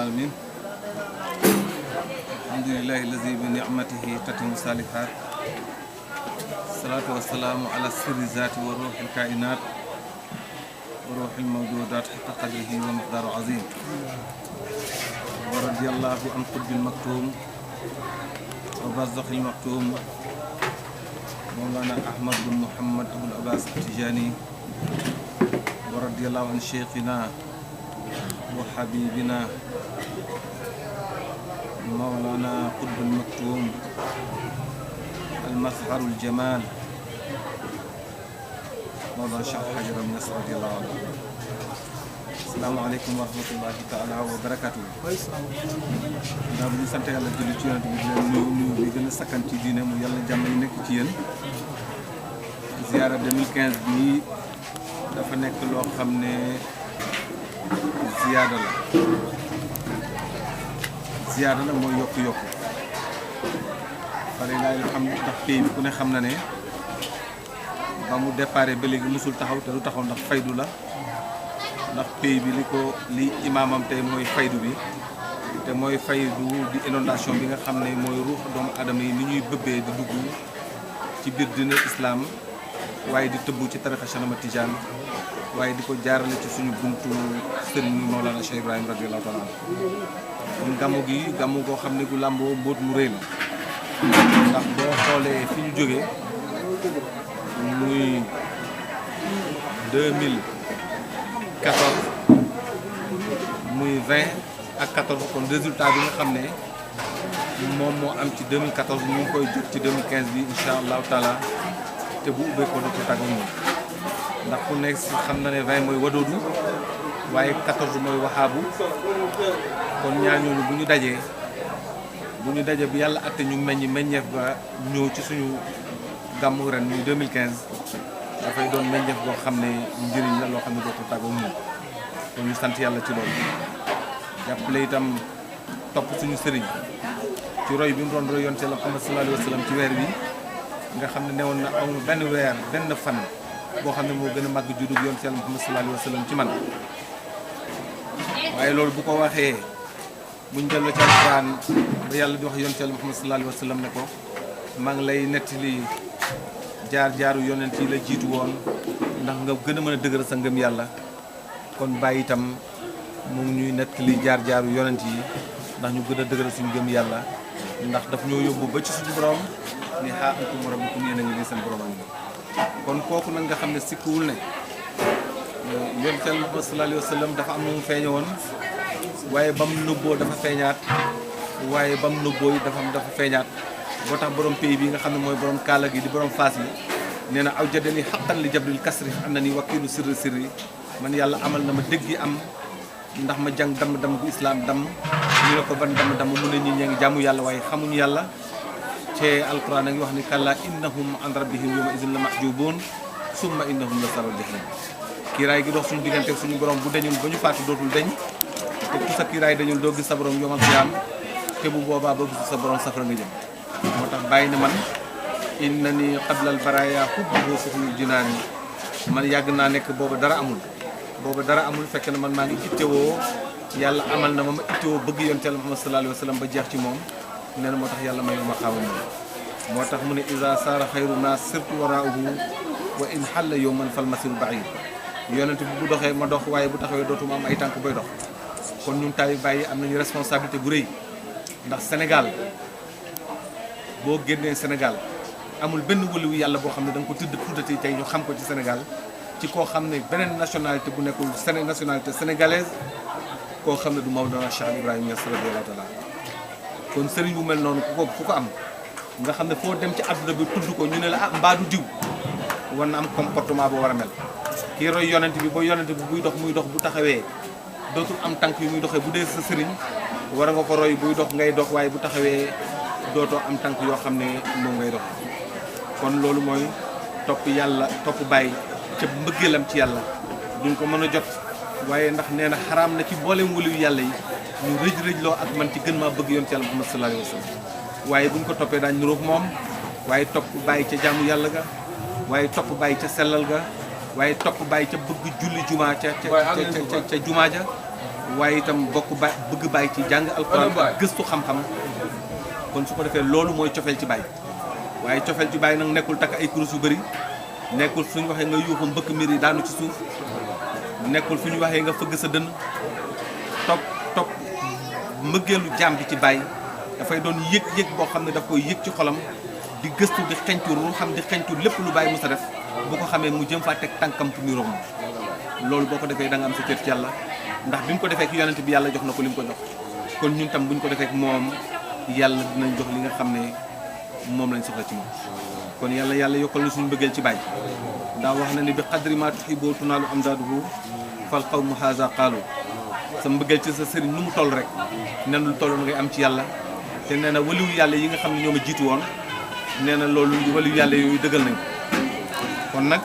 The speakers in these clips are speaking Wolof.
العالمين الحمد لله الذي بنعمته تتم الصالحات الصلاة والسلام على سر الذات وروح الكائنات وروح الموجودات حتى قدره ومقدار عظيم ورضي الله عن قطب المكتوم وبرزخ المكتوم مولانا أحمد بن محمد أبو العباس التجاني ورضي الله عن شيخنا وحبيبنا مولانا قطب المكتوم المظهر الجمال مولانا الشيخ حجر بن نصر رضي الله عنه. السلام عليكم ورحمة الله تعالى وبركاته. ndax bu ñu sant yàlla julli ci yonent bi di leen nuyu bi gën a sakkan ci diine mu yàlla jàmm yi nekk ci yéen. ziara 2015 bii dafa nekk loo xam ne ziyaada la mooy yokku pare laay xam ndax pays bi ku ne xam na ne ba mu déparé ba léegi musul taxaw te du taxaw ndax faydu la ndax pays bi li imaamam tey mooy faydu bi te mooy faydu di inondation bi nga xam ne mooy ruux doomu adama yi ni ñuy bëbbee di dugg ci biir dina islam waaye di tëbbu ci tarixa Cheikh Ahmad Tidiane waaye di ko jaarale ci suñu buntu sëriñ Mawlana Cheikh Ibrahim radiyallahu taala kon gàmmu gi gàmmu goo xam ne gu làmboo mbóot mu rëy la ndax boo xoolee fi ñu jógee muy 2014 muy 20 ak 14 kon résultat bi nga xam ne moom moo am ci 2014 ñu ngi koy jot ci 2015 bi incha allahu taala te bu ubbee ko dootu tàggu moom ndax ku nekk xam na ne 20 mooy wadoodu waaye 14 mooy waxaabu kon ñaar ñooñu bu ñu dajee bi yàlla atte ñu meññeef ba ñëw ci suñu gàmmu ren muy 2015 dafay doon meññeef boo xam ne njëriñ la loo xam ne dootu tàggu moom kon ñu sant yàlla ci loolu jàppale itam topp suñu sëriñ ci roy bi mu doon roy yoon ci la Muhammad sallallahu alayhi wa sallam ci weer bi nga xam ne newoon na amul benn weer benn fan boo xam ne moo gën a màgg juddug yoon ci Yàlla Muhammad sallallahu alayhi wa sallam ci man waaye loolu bu ko waxee buñ delloo ci alquran ba yàlla di wax yoon ci Yàlla Muhammad sallallahu alayhi wa sallam ne ko maa ngi lay nettali jaar-jaaru yonent yi la jiitu woon ndax nga gën a mën a dëgëral sa ngëm yàlla kon bàyyi itam mu ngi ñuy nettali jaar-jaaru yonent yi ndax ñu gën a dëgëral suñu ngëm yàlla ndax daf ñoo yóbbu ba ci suñu borom ni xaa antum rabbukum yéen a ngi nii seen borom a ngi nii kon kooku nag nga xam ne sikkuwul ne yonent Yàlla Muhammad sallallahu alayhi wa sallam dafa am nu mu feeñe woon waaye ba mu nëbboo dafa feeñaat waaye ba mu nëbboo yi dafa feeñaat boo tax borom pays bi nga xam ne mooy borom kaala gi di borom faas yi nee na aw jadali xaqan li jabril kasri am na ni wakiilu sirri man yàlla amal na ma dégg yi am ndax ma jàng damm bu islam damm ñu ne ko ban damm mu ne ñi ñee ngi jàmmu yàlla waaye xamuñu yàlla ci alquran a ngi wax ni kalla innahum an rabbihim yawma idin la mahjubun summa innahum la saral jahim kiiraay gi dox suñu diggante suñu borom bu dañul ba ñu faatu dootul dañ te ku sa kiiraay dañul doo gis sa borom yomal xiyaam te bu boobaa ba gis sa borom safara nga jëm moo tax bàyyi na man inna ni qablal baraya hubbuhu suxul jinaan yi man yàgg naa nekk booba dara amul fekk na man maa ngi ittewoo yàlla amal na ma ittewoo bëgg yoon ci Yàlla Muhammad sallallahu alayhi wa sallam ba jeex ci moom nee na moo tax yàlla may ma xaama moom moo tax mu ne isa saara xayru naas sirtu waraahu wa in xalla yowman fal masiru baid yonent bi bu doxee ma dox waaye bu taxawee dootuma am ay tànk boy dox kon ñun taalibe Baay am nañu responsabilité bu rëy ndax Sénégal boo génnee Sénégal amul benn wëliwu yàlla boo xam ne da nga ko tuddati tey ñu xam ko ci Sénégal ci koo xam ne beneen nationalité bu nekkul nationalité sénégalaise koo xam ne du Mawlana Cheikh Ibrahima Niass radiyallahu taala kon sëriñ bu mel noonu ku ko am nga xam ne foo dem ci àdduna bi tudd ko ñu ne la mbaadu diw war na am comportement boo war a mel kii roy yonent bi ba yonent bi buy dox muy dox bu taxawee dootul am tànk yu muy doxee bu dee sa sëriñ war nga ko roy buy dox ngay dox waaye bu taxawee dootoo am tànk yoo xam ne moom ngay dox kon loolu mooy topp yàlla topp bàyyi ca mbëggeelam ci yàlla duñ ko mën a jot waaye ndax nee na xaraam na ci mboolem waliyu yàlla yi ñu rëj-rëjloo ak man ci gën maa bëgg yoon ci Yàlla Muhammad sallallahu alayhi wa sallam waaye buñ ko toppee daañ niroog moom waaye topp bàyyi ca jaamu yàlla ga waaye topp bàyyi ca sellal ga waaye topp bàyyi ca bëgg julli jumaa ca jumaa ja waaye itam bokk ba bëgg bàyyi ci jàng alxuraan ak gëstu xam-xam kon su ko defee loolu mooy cofeel ci bàyyi waaye cofeel ci bàyyi nag nekkul takk ay kurus yu bëri nekkul fu ñu waxee nga yuuxu mbëkk mbir yi daanu ci suuf nekkul fu ñu waxee nga fëgg sa dënn topp mbëggeelu jaam bi ci bàyyi dafay doon yëg-yëg boo xam ne daf koy yëg ci xolam di gëstu di xeñtu lu xam di xeñtu lépp lu bàyyi musa def bu ko xamee mu jëm faa teg tànkam pour niroom loolu boo ko defee da nga am sa cër ci yàlla ndax bi mu ko defee ki yonent bi yàlla jox na ko li mu ko jox kon ñun tam bu ñu ko defee moom yàlla dinañ jox li nga xam ne moom lañ soxla ci moom kon yàlla yokkal na suñu bëggeel ci bàyyi ndax wax na ni bi qadri ma tuhibbu tunaalu amdaaduhu fal qawmu haza qaalu sa mbëggeel ci sa sëriñ nu mu toll rek nen lu toll ngay am ci yàlla te nee na waliwu yàlla yi nga xam ne ñoo ma jiitu woon nee na loolu waliwu yàlla yooyu dëggal nañ kon nag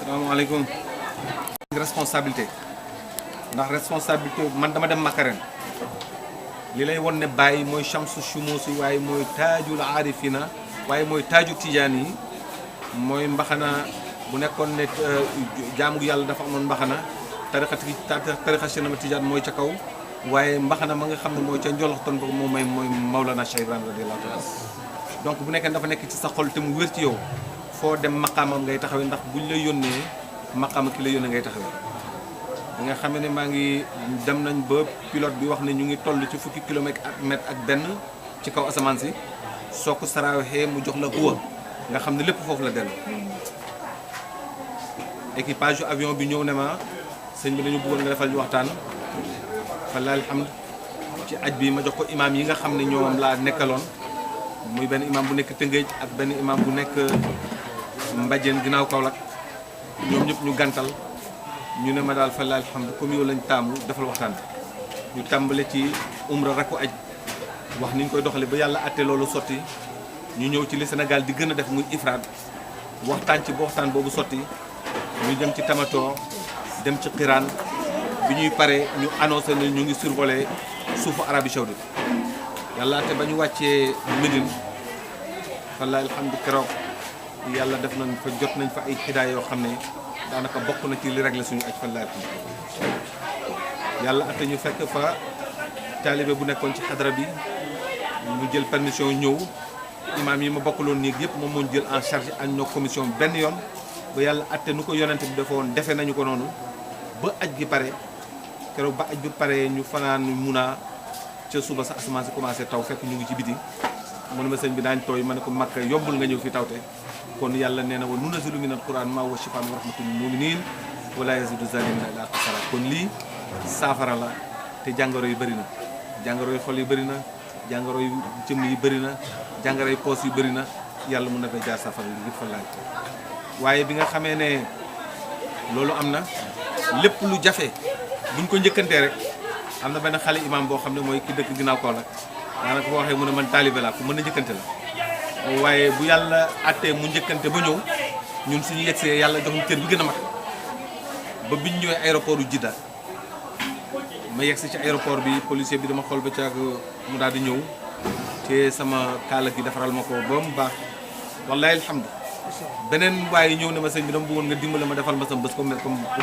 salaamaaleykum responsabilité ndax responsabilité man dama dem Makaren li lay won ne bàyyi mooy chamsu shumusi waaye mooy taajul aarifina waaye mooy taaju tijaan yi mooy mbaxana bu nekkoon ne jaamu yàlla dafa amoon mbaxana tarixa Cheikh Tijaan mooy ca kaw waaye mbaxana ma nga xam ne mooy ca njoloxtoon ba moom mooy Mawlana Cheikh Ibrahima radiyallahu taala donc bu nekkee dafa nekk ci sa xol te mu wér ci yow foo dem maqaamam ngay taxawee ndax buñ la yónnee maqaama ki la yónnee ngay taxawee bi nga xam ne maa ngi dem nañ ba pilote bi wax ne ñu ngi toll ci fukki kilomètre ak benn ci kaw asamaan si soo ko saraaxee mu jox la huwa nga xam ne lépp foofu la dellu équipage avion bi ñëw ne ma sëñ bi dañu bëggoon nga defal ñu waxtaan fallaahi alhamd ci aj bi ma jox ko imam yi nga xam ne ñoom laa nekkaloon muy benn imam bu nekk Tëngéej ak benn imam bu nekk Mbadiène ginnaaw Kaolack ñoom ñëpp ñu gàntal ñu ne ma daal fallaahi alhamd comme yow lañ taamu defal waxtaan ñu tàmbale ci umra rakku aj wax ni ñu koy doxale ba yàlla atte loolu sotti ñu ñëw ci li Sénégal di gën a def muy ifraad waxtaan ci ba waxtaan boobu sotti ñu jëm ci tamato dem ci xiraan bi ñuy pare ñu annoncé ne ñu ngi survolé suufu Arabie Saoudite yàlla te ba ñu wàccee Médine wallaahi alhamdu keroog yàlla def nañ fa jot nañ fa ay xidaay yoo xam ne daanaka bokk na ci li réglé suñu aj wallaahi yàlla ate ñu fekk fa taalibe bu nekkoon ci xadra bi mu jël permission ñëw imaam yi ma bokkaloon néeg yëpp moom moo jël en charge ak ñoo commission benn yoon ba yàlla atte nu ko yonent bi defoon defe nañu ko noonu ba aj gi pare keroog ba aj bi pare ñu fanaan Muna ca suba sa asamaan si commencé taw fekk ñu ngi ci biti mu ne ma sëñ bi daañ tooy ma ne ko Makka yombul nga ñëw fi tawte kon yàlla nee na wa nunazzilu mina al-Qur'an ma huwa shifaa'un wa rahmatun lil mu'minin wa la yazidu zalimina illa khasara kon lii saafara la te jàngoro yu bëri na jàngoro yu xol yu bëri na jàngoro yu jëmm yi bëri na jàngoro yu poos yu bëri na yàlla mun na fay jaar saafara li yëpp fa laaj waaye bi nga xamee ne loolu am na lépp lu jafe buñ ko njëkkantee rek am na benn xale imam boo xam ne mooy ki dëkk ginnaaw kaw nag daanaka boo waxee mu ne man taalibe laa ku mën a njëkkante la waaye bu yàlla attee mu njëkkante ba ñëw ñun suñu yegsee yàlla jox ñu cër bi gën a mag ba biñ ñëwee aéroport yu Jidda ma yegsi ci aéroport bi policier bi dama xool ba caag mu daal di ñëw te sama kaala gi defaral ma ko ba mu baax wallahi alhamdu beneen waaye ñëw ne ma sëñ bi dama bëggoon nga dimbale ma defal ma sa bés comme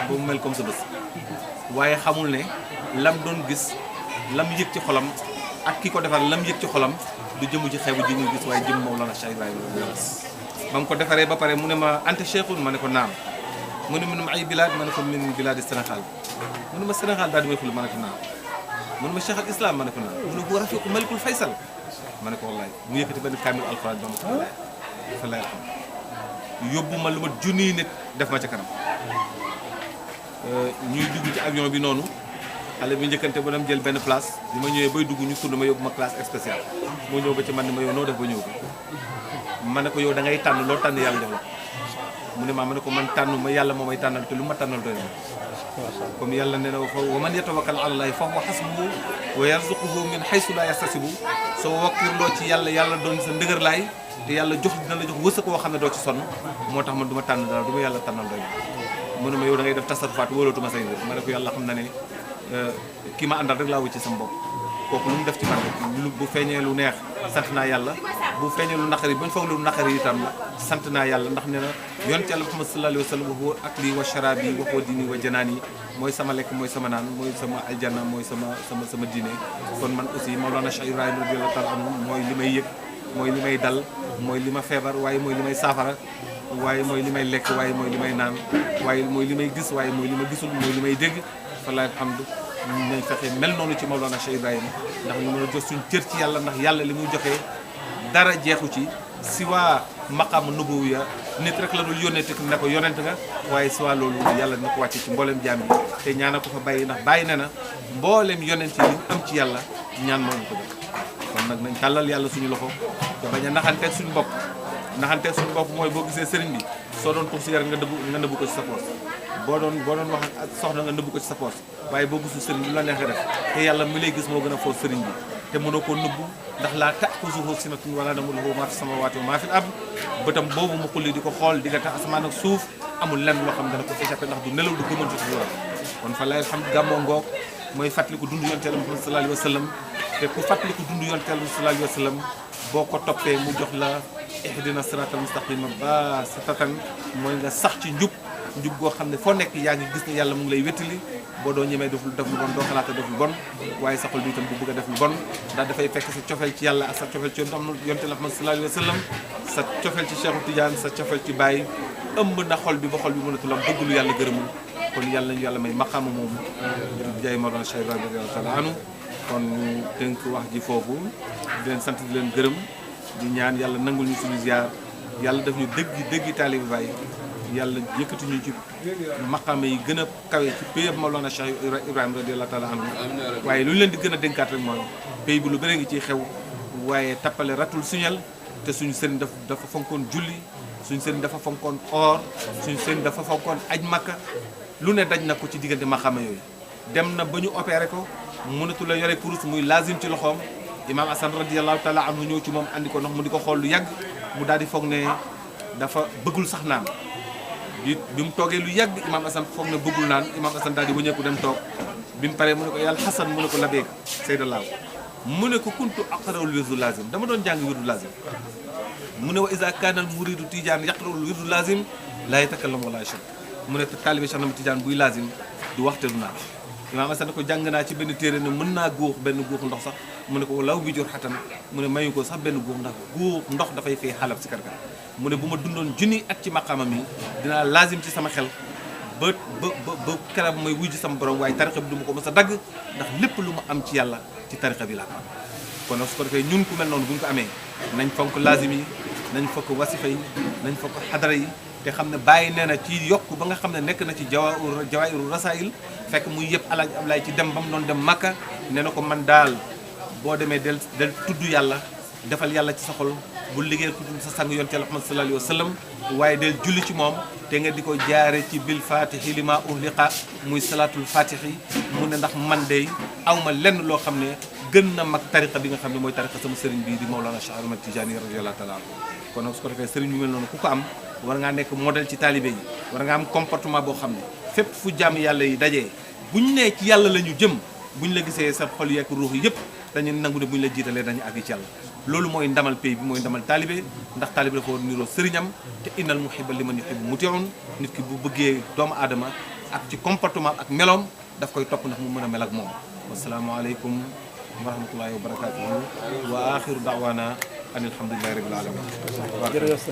mu mel comme sa bés waaye xamul ne lam doon gis lam yëg ci xolam ak ki ko defal lam yëg ci xolam du jëmu ci xeebu ji ñu gis waaye jëm Mawlana Cheikh Ibrahima ba mu ko defaree ba pare mu ne ma anta cheikhun ma ne ko naam mu ne ma ay bilaad ma ne ko min bilaadi Sénégal mu ne ma Sénégal daal di may xul ma ne ko naam mu ne ma Cheikh al Islam ma ne ko naam mu ne bu rafiqu malikul Faysal ma ne ko wallaay mu yëkkati benn kaamil alxuraan ba ma ko wallaay fa lay xam yóbbu ma lu ma junniy nit def ma ca kanam ñuy dugg ci avion bi noonu xale bi njëkkante ba dem jël benn place bi ma ñëwee bay dugg ñu tourné ma yóbbu ma classe spéciale moo ñëw ba ci man ni ma yow noo def ba ñëw bi ma ne ko yow da ngay tànn loo tànn yàlla jox la mu ne ma ne ko man tànn ma yàlla moo may tànnal te lu ma tànnal doy na comme yàlla nee na wa man yatawakkal ala llahi fa huwa hasbuhu wa yarzuquhu min haythu la yahtasibu soo wakkirloo ci yàlla yàlla doon sa ndëgër laay te yàlla jox dina la jox wërsëg koo xam ne doo ci sonn moo tax man du ma tànn dara du ma yàlla tànnal doy mu ne ma yow da ngay def tasarrufaat wóolatuma say mbir ma ne ko yàlla xam na ne kii ma àndal rek laa wëcc sama bopp kooku lu mu def ci man bu feeñee lu neex sant naa yàlla bu feeñee lu naqari bañ foog lu naqari itam sant naa yàlla ndax nee na yonent Yàlla Muhammad sallallahu alayhi wa sallam waxoo akli wa sharabi waxoo dini wa janaani mooy sama lekk mooy sama naan mooy sama aljanna mooy sama diine kon man aussi Mawlana Cheikh Ibrahima radiyallahu taala anhu mooy li may yëg mooy li may dal mooy li ma feebar waaye mooy li may saafara waaye mooy li may lekk waaye mooy li may naan waaye mooy li may gis waaye mooy li ma gisul mooy li may dégg falaay alhamdu nañ fexe mel noonu ci Mawlana Cheikh Ibrahima ndax ñu mën a jox suñ cër ci yàlla ndax yàlla li muy joxee dara jeexu ci si waa maqaama nubuwiya nit rek la dul yónnee te ne ko yonent nga waaye si waa loolu yàlla dina ko wàcce ci mboolem jaam yi te ñaana ko fa bàyyi ndax bàyyi ne na mboolem yonent yi li am ci yàlla ñaan moo ñu ko def kon nag nañ tàllal yàlla suñu loxo te bañ a naxanteeg suñu bopp naxanteeg suñu bopp mooy boo gisee sëriñ bi soo doon tux cigarette nga nëbbu ko ci sa poos boo doon wax ak soxna nga nëbbu ko ci sa poos waaye boo gisul sëriñ bi lu la neexee def te yàlla mi lay gis moo gën a foos sëriñ bi te mënoo koo nëbbu ndax laa ta'xuzuhu sinatun wala nawmun lahu maa fi samaawaati wa maa fil ard bëtam boobu mu xulli di ko xool diggante asamaan ak suuf amul lenn loo xam dana ko échappé ndax du nelaw du gëmantu ci loolu kon fa lay alhamdu gàmmoo ngoog mooy fàttaliku dund yonent Yàlla Muhammad sallallahu alayhi wa sallam te ku fàttaliku dund yonent Yàlla sallallahu alayhi wa sallam boo ko toppee mu jox la ihdina siratal mustaqima ba satatan mooy nga sax ci njub goo xam ne foo nekk yaa ngi gis ne yàlla mu ngi lay wéttali boo doo ñemee def lu bon doo xalaata def lu bon waaye sa xol bi itam bu bëgg a def lu bon ndax dafay fekk sa cofeel ci yàlla ak sa cofeel ci yonent Yàlla Muhammad sallallahu alayhi wa sallam sa cofeel ci Cheikhu Tidiane sa cofeel ci Baye ëmb na xol bi ba xol bi mënatul am bëgg lu yàlla gërëmul kon yàlla nañu yàlla may maqaama moomu jaay Mawlana Cheikh Ibrahima radiyallahu taala anhu kon ñu tënk wax ji foofu di leen sant di leen gërëm di ñaan yàlla nangul ñu suñu ziar yàlla daf ñu dëggi taalibe Baye yàlla yëkkati ñu ci maqaama yi gën a kawe ci pays Mawlana Cheikh Ibrahima radiyallahu taala anhu waaye lu ñu leen di gën a dénkaat rek mooy pays bi lu bëri ngi ciy xew waaye tappale ratul suñal te suñu sëriñ dafa fonkoon julli suñu sëriñ dafa fonkoon or suñu sëriñ dafa fonkoon aj makka lu ne daj na ko ci diggante maqaama yooyu dem na ba ñu opéré ko mënatu la yore kurus muy lazim ci loxoom imaam Asan radiyallahu taala anhu ñëw ci moom andi ko ndox mu di ko xool lu yàgg mu daal di foog ne dafa bëggul sax naan bi mu toogee lu yàgg imaam Asan foog ne bëggul naan imaam Asan daal di wëñeeku dem toog bi mu paree mu ne ko yàlla Xasan mu ne ko labeeg Seydalaaw mu ne ko kuntu aqrawul wirdu lazim dama doon jàng wirdu lazim mu ne wa isa kaana al muridu tijaan yaqrawul wirdu lazim laa yatakallamu wala yashhad mu ne taalibe Cheikh Ahmad Tidiane buy lazim du waxte du naan imaam Asan ne ko jàng naa ci benn téere ne mën naa góox benn góoxu ndox sax mu ne ko law bi jor xatan mu ne mayu ko sax benn góox ndax góox ndox dafay fay xalab si karkar mu ne bu ma dundoon junni at ci maqaamam yi dinaa lazim ci sama xel ba keroog mooy wujj sama borom waaye tarixa bi du ma ko mës a dagg ndax lépp lu ma am ci yàlla ci tarixa bi laa ko am kon nag su ko defee ñun ku mel noonu bu ñu ko amee nañ fonk lazim yi nañ fonk wasifa yi nañ fonk xadara yi te xam ne bàyyi nee na ci yokk ba nga xam ne nekk na ci jawaa'iru rasaa'il fekk muy yëpp alaaj Ablaay ci dem ba mu doon dem Makka nee na ko man daal boo demee del tudd yàlla defal yàlla ci sa xol bu liggéey ku sa sang yonent Yàlla Muhammad sallallahu alayhi wa sallam waaye del julli ci moom te nga di ko jaare ci bil fatihi lima uhliqa muy salaatul fatihi mu ne ndax man de awma lenn loo xam ne gën na mag tariqa bi nga xam ne mooy tariqa sama sëriñ bii di Mawlana Cheikh Ahmad Tidiane radiyallahu taala anhu kon nag su ko defee sëriñ bi mel noonu ku ko am war ngaa nekk modèle ci taalibe yi war nga am comportement boo xam ne fépp fu jàmm yàlla yi dajee buñ nee ci yàlla la ñu jëm buñ la gisee sa xol yeeg ruux yëpp dañu nangu ne buñ la jiitalee dañu àgg ci yàlla loolu mooy ndamal pays bi mooy ndamal taalibe ndax taalibe dafa war niroo sëriñam te innal muhibba liman yuhibbu muti'un nit ki bu bëggee doomu aadama ak ci comportement ak meloom daf koy topp ndax mu mën a mel ak moom wasalaamaaleykum wa rahmatullahi wa barakatuhu wa axiru da'wana an alhamdulillahi rabbil alamin jërëjëf